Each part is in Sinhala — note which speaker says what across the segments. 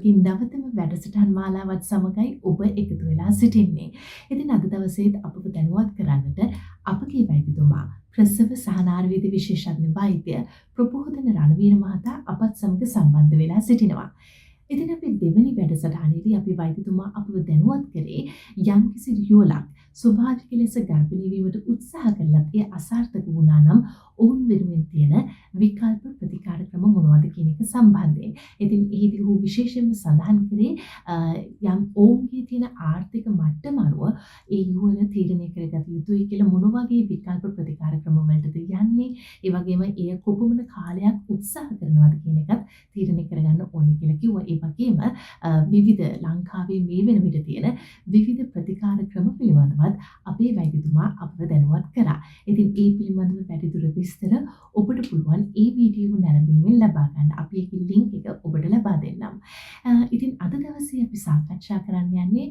Speaker 1: අපගේ නවතම වැඩසටහන් මාලාවත් සමගයි ඔබ එකතු වෙලා සිටින්නේ. ඉතින් අද දවසේත් අපව දැනුවත් කරන්නට අපගේ වෛද්‍යතුමා, ප්‍රසව සහ නාරවේද විශේෂඥ වෛද්‍ය ප්‍රබෝධන රණවීර මහතා අපත් සමග සම්බන්ධ වෙලා සිටිනවා. ඉතින් අපි දෙවනි වැඩසටහනේදී අපි වෛද්‍යතුමා අපව දැනුවත් කරේ යම්කිසි යුවලක් ස්වභාවික ලෙස ගර්භණී වීමට උත්සාහ කළත් එය අසාර්ථක වුණා නම් ඔවුන් වෙනුවෙන් තියෙන විකල්ප ප්‍රතිකාර ක්‍රම මොනවද කියන එක සම්බන්ධයෙන්. ඉතින් එහිදී ඔහු විශේෂයෙන්ම සඳහන් කරේ යම් ඔවුන්ගේ තියෙන ආර්ථික මට්ටම අනුව ඒ යුවල තීරණය කරගත යුතුයි කියලා, මොන වගේ විකල්ප ප්‍රතිකාර ක්‍රම වලටද යන්නේ, ඒ වගේම එය කොපමණ කාලයක් උත්සාහ කරනවද කියන එකත් තීරණය කරගන්න ඕනේ කියලා කිව්වා. ඒ වගේම විවිධ ලංකාවේ මේ වෙන විට තියෙන විවිධ ප්‍රතිකාර ක්‍රම පිළිබඳවත් අපේ වෛද්‍යතුමා අපව දැනුවත් කරා. ඉතින් ඒ පිළිබඳව වැඩිදුර විස්තර ඔබට පුළුවන් ඒ වීඩියෝව නැරඹීමෙන් ලබා ගන්න. අපි ඒකේ ලින්ක් එක ඔබට ලබා දෙන්නම්. ඉතින් අද දවසේ අපි සාකච්ඡා කරන්න යන්නේ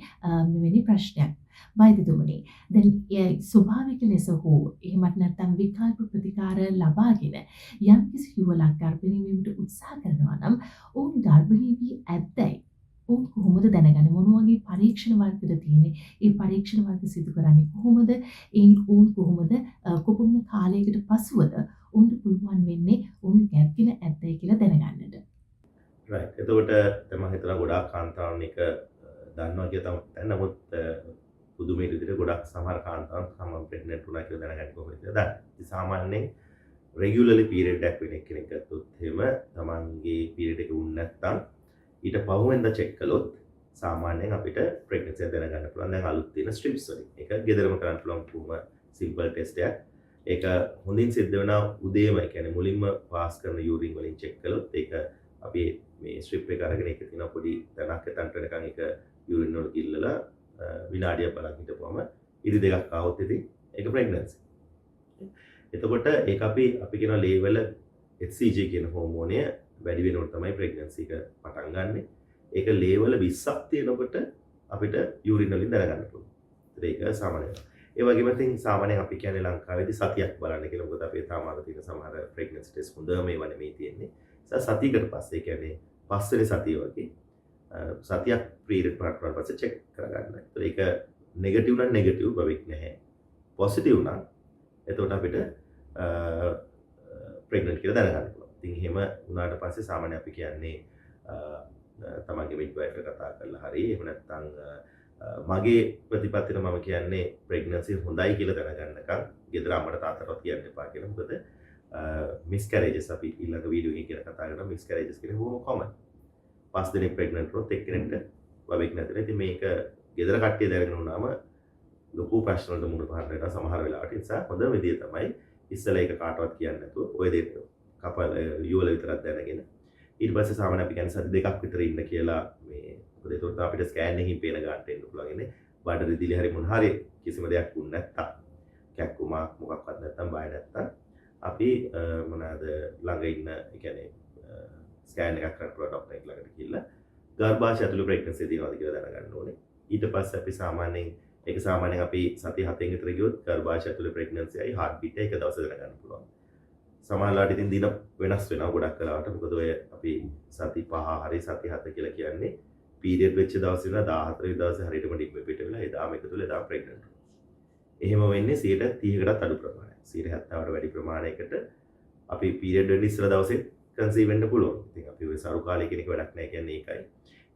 Speaker 1: මෙවැනි ප්‍රශ්නයක්. වෛද්‍යතුමනි, දැන් එය ස්වභාවික ලෙස හෝ එහෙමත් නැත්නම් විකල්ප ප්‍රතිකාර ලබාගෙන යම්කිසි යුවලක් ගර්භණී වීමට උත්සාහ කරනවා නම් ඔවුන් ගර්භණී වී ඇත්දැයි ඔවුන් කොහොමද දැනගන්නේ? මොන වගේ පරීක්ෂණ වර්ගද තියෙන්නේ? ඒ පරීක්ෂණ වර්ග සිදු කරන්නේ කොහොමද? එයින් ඔවුන් කොහොමද කොපමණ කාලයකට පසුවද ඔවුන්ට පුළුවන් වෙන්නේ ඔවුන් ගැබ්ගෙන ඇත්දැයි කියලා දැනගන්නට?
Speaker 2: රයිට්. එතකොට දැන් මම හිතනවා ගොඩාක් කාන්තාවන් එක දන්නවා කියලා තමයි හිතන්නේ. නමුත් පුදුමයට විදිහට ගොඩක් සමහර කාන්තාවන් තමන් ප්‍රෙග්නන්ට් වුණා කියලා දැනගන්නේ කොහොමද කියලා දන්නේ. ඉතින් සාමාන්‍යයෙන් රෙගියුලර්ලි පීරියඩ් එකක් වෙන කෙනෙක් ගත්තොත් එහෙම, තමන්ගේ පීරියඩ් එක වුණ නැත්නම් ඊට පහුවෙන්ද චෙක් කළොත් සාමාන්‍යයෙන් අපිට ප්‍රෙග්නන්සි එක දැනගන්න පුළුවන්. දැන් අලුත් තියෙන ස්ට්‍රිප්ස් වලින්. ඒක ගෙදරම කරන්න පුළුවන් බොහොම සිම්පල් ටෙස්ට් එකක්. ඒක හොඳින් සිද්ධ වෙනවා උදේම, ඒ කියන්නේ මුලින්ම පාස් කරන යූරින් වලින් චෙක් කළොත්. ඒක අපි මේ ස්ට්‍රිප් එක අරගෙන ඒකේ තියෙන පොඩි තැනක්, එතනට එනකන් ඒක යූරින් වල ගිල්ලලා විනාඩියක් බලන් හිටපුවම ඉරි දෙකක් ආවොත් ඉතින් ඒක ප්‍රෙග්නන්සි. එතකොට ඒක අපි අපි කියනවා ලේවල HCG කියන හෝමෝනය වැඩි වෙනකොට තමයි ප්‍රෙග්නන්සි එක පටන් ගන්නෙ. ඒක ලේවල 20ක් තියෙනකොට අපිට යූරින් වලින් දැනගන්න පුළුවන්. ඒක සාමාන්‍යයි. ඒ වගේම ඉතින් සාමාන්‍යයෙන් අපි කියන්නේ ලංකාවේදී සතියක් බලන්න කියලා. මොකද අපේ තාම අර තියෙන සමහර ප්‍රෙග්නන්සි ටෙස්ට් හොඳම ඒවා නෙමෙයි තියෙන්නේ. සතියකට පස්සේ, ඒ කියන්නේ පස්වෙනි සතිය වගේ සතියක් පීරියඩ් පටන් ගන්න පස්සේ චෙක් කරගන්න. ඒතකොට ඒක නෙගටිව් නම් නෙගටිව් බවෙක් නැහැ. පොසිටිව් නම් එතකොට අපිට ප්‍රෙග්නන්ට් කියලා දැනගන්න පුළුවන්. ඉතින් එහෙම වුණාට පස්සේ සාමාන්‍ය අපි කියන්නේ තමන්ගේ මිඩ්වයිෆ් කතා කරලා හරි, එහෙම නැත්නම් මගේ ප්‍රතිපත්තියට මම කියන්නේ ප්‍රෙග්නන්සි හොඳයි කියලා දැනගන්නකම් ගෙදර අම්මට තාත්තටවත් කියන්න එපා කියලා. මොකද මිස්කැරේජස්, අපි ඊළඟ වීඩියෝ එකේ කියලා කතා කරනවා, මිස්කැරේජස් කියන්නේ බොහොම කොමන්. පස් දෙනෙක් ප්‍රෙග්නන්ට් වුණොත් එක්කෙනෙක්ට බබෙක් නැතිලා. ඉතින් මේක ගෙදර කට්ටිය දැනගෙන වුණාම ලොකු ප්‍රශ්න වලට මුහුණ පාන්න වෙනවා සමහර වෙලාවට. ඒ නිසා හොඳම විදිය තමයි ඉස්සෙල්ලා ඒක කාටවත් කියන්නේ නැතුව ඔය දෙන්න කපල් යුවල විතරක් දැනගෙන ඊට පස්සේ සාමාන්‍ය අපි කියන්නේ සති 2ක් විතර ඉන්න කියලා. මේ මොකද ඒතකොට අපිට ස්කෑන් එකකින් පේන ගන්නට එන්න පුළුවන් ඉන්නේ බඩ රිදිලි හරි මොන හරි කිසිම දෙයක් වුණ නැත්තම්, කැක්කුමක් මොකක්වත් නැත්තම්, බය නැත්තම් අපි මොනවාද ළඟ ඉන්න, ඒ කියන්නේ ස්කෑන් එකක් කරන්න පුළුවන් ඩොක්ටර් කෙනෙක් ළඟට ගිහිල්ලා ගර්භාෂය ඇතුළේ ප්‍රෙග්නන්සි තියෙනවද කියලා දැනගන්න ඕනේ. ඊට පස්සේ අපි සාමාන්‍යයෙන් ඒක සාමාන්‍යයෙන් අපි සති 7න් විතර ගියොත් ගර්භාෂය ඇතුළේ ප්‍රෙග්නන්සියයි හાર્ට් බීට් එක දවස දැනගන්න පුළුවන්. සමහරවිට ඉතින් දින වෙනස් වෙනවා ගොඩක් වෙලාවට. මොකද ඔය අපි සති 5 හරි සති 7 කියලා කියන්නේ පීරියඩ් වෙච්ච දවස් ඉඳලා 14 වෙනි දවසේ හරියටම ඩිම්බ පිට වෙලා එදාම එකතු වෙලා එදාම ප්‍රෙග්නන්ට් වෙනවා. එහෙම වෙන්නේ 30කටත් අඩු ප්‍රමාණයක්. 70ට වැඩි ප්‍රමාණයකට අපි පීරියඩ් වෙන්න ඉස්සර දවසේ කන්සීව් වෙන්න පුළුවන්. ඉතින් අපි ඔය සරු කාලේ කියන එක වැඩක් නෑ කියන්නේ ඒකයි.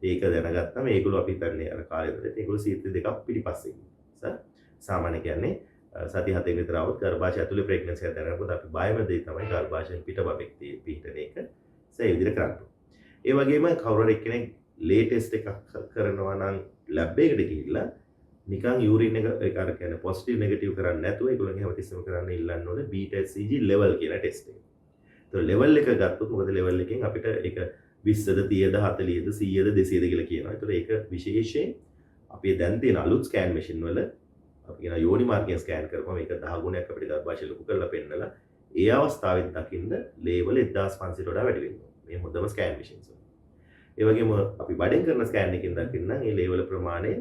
Speaker 2: ඒක දැනගත්තම ඒගොල්ලෝ අපි හිතන්නේ අර කාලේ ඉඳලා ඒගොල්ලෝ 2ක් පිටිපස්සේ ඉන්නවා. සාමාන්‍ය කියන්නේ සති 7න් විතර આવොත් ගර්භාෂය ඇතුලේ ප්‍රෙග්නන්සි එක දැනගන්නකොට අපි බයම දේ තමයි ගර්භාෂයෙන් පිට බබෙක් පිහිටන එක. ඒ විදිහට කරන්න. ඒ වගේම කවුරු හරි එක්කෙනෙක් ලේ ටෙස්ට් එකක් කරනවා නම් ලැබ් එකට ගිහිල්ලා නිකන් යූරින් එක, ඒක අර කියන්නේ පොසිටිව් නෙගටිව් කරන්නේ නැතුව ඒගොල්ලන්ගේ හැමතිස්සෙම කරන්න ඉල්ලන්න ඕනේ බීටා HCG level කියන ටෙස්ට් එක. ඒතකොට ලෙවල් එක ගත්තොත්, මොකද ලෙවල් එකෙන් අපිට ඒක 20ද 30ද 40ද 100ද 200ද කියලා කියනවා. ඒතකොට ඒක විශේෂයෙන් අපි දැන් තියෙන අලුත් ස්කෑන් මැෂින් වල අපි කියන යෝනි මාර්ගයෙන් ස්කෑන් කරපුවම ඒක 10 ගුණයක් අපිට ගර්භාෂය ලොකු කරලා පෙන්නලා ඒ අවස්ථාවෙත් දකින්න ලේවල 1500ට වඩා වැඩි වෙනවා. මේ හොඳම ස්කෑන් මැෂින්ස් වල. ඒ වගේම අපි බඩෙන් කරන ස්කෑන් එකෙන් දකින්න නම් ඒ ලේවල ප්‍රමාණය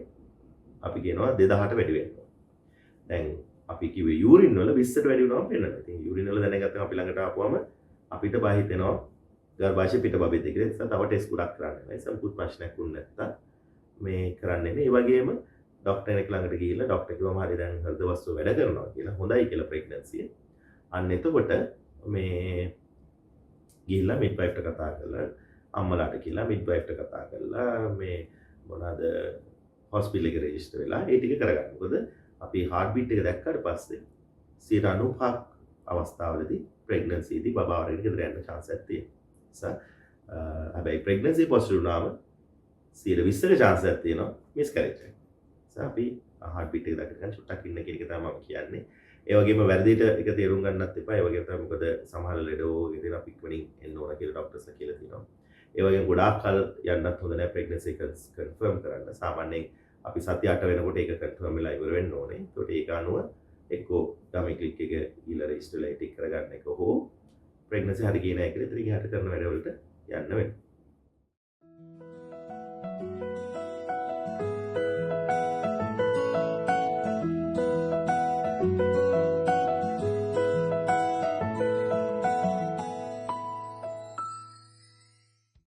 Speaker 2: අපි කියනවා 2000ට වැඩි වෙනවා. දැන් අපි කිව්වේ යූරින් වල 20ට වැඩි වුණාම පෙන්නනවා. ඉතින් යූරින් වල දැනගත්තම අපි ළඟට ආපුවම අපිට බය හිතෙනවා. ගර්භාෂය පිට බබෙක්ද කියලා. ඒ නිසා තව ටෙස්ට් ගොඩක් කරන්න වෙනවා. ඒ නිසා මුකුත් ප්‍රශ්නයක් වුණ නැත්තම් මේ කරන්න එන්නේ. ඒ වගේම ඩොක්ටර් කෙනෙක් ළඟට ගිහිල්ලා ඩොක්ටර් කිව්වම හරි දැන් හෘද වස්තුව වැඩ කරනවා කියලා, හොඳයි කියලා ප්‍රෙග්නන්සි. අන්න එතකොට මේ ගිහිල්ලා මිඩ්වයිෆ්ට කතා කරලා, අම්මලාට කියලා මිඩ්වයිෆ්ට කතා කරලා මේ මොනවාද හොස්පිටල් එකේ රෙජිස්ටර් වෙලා ඒ ටික කරගන්න. මොකද අපි හાર્ට් බීට් එක දැක්කට පස්සේ 95ක් අවස්ථාවලදී ප්‍රෙග්නන්සි එකදී බබා අරගෙන ගෙදර යන්න චාන්ස් එකක් තියෙනවා. නිසා හැබැයි ප්‍රෙග්නන්සි පොසිටිව් වුණාම 20%ක චාන්ස් එකක් තියෙනවා මිස්කැරේජ් එක. නිසා අපි හાર્ට් බීට් එක දකිනකන් චුට්ටක් ඉන්න කියන එක තමයි මම කියන්නේ. ඒ වගේම වැරදිට එක තේරුම් ගන්නත් එපා. ඒ වගේම තමයි මොකද සමහර ලෙඩ වගේ තියෙන අපි ඉක්මනින් එන්න ඕන කියලා ඩොක්ටර්ස්ලා කියලා තියෙනවා. ඒ වගේම ගොඩාක් කල් යන්නත් හොඳ නෑ ප්‍රෙග්නන්සි එක කන්ෆර්ම් කරන්න. සාමාන්‍යයෙන් අපි සති 8 වෙනකොට ඒක කන්ෆර්ම් වෙලා ඉවර වෙන්න ඕනේ. ඒකට ඒක අනුව එක්කෝ ගමේ ක්ලිනික් එක ගිහලා රෙජිස්ටර් වෙලා ඒ ටික කරගන්න එක හෝ ප්‍රෙග්නන්සි හරි ගියේ නෑ කියලා ඉතින් එහාට කරන වැඩවලට යන්න වෙනවා.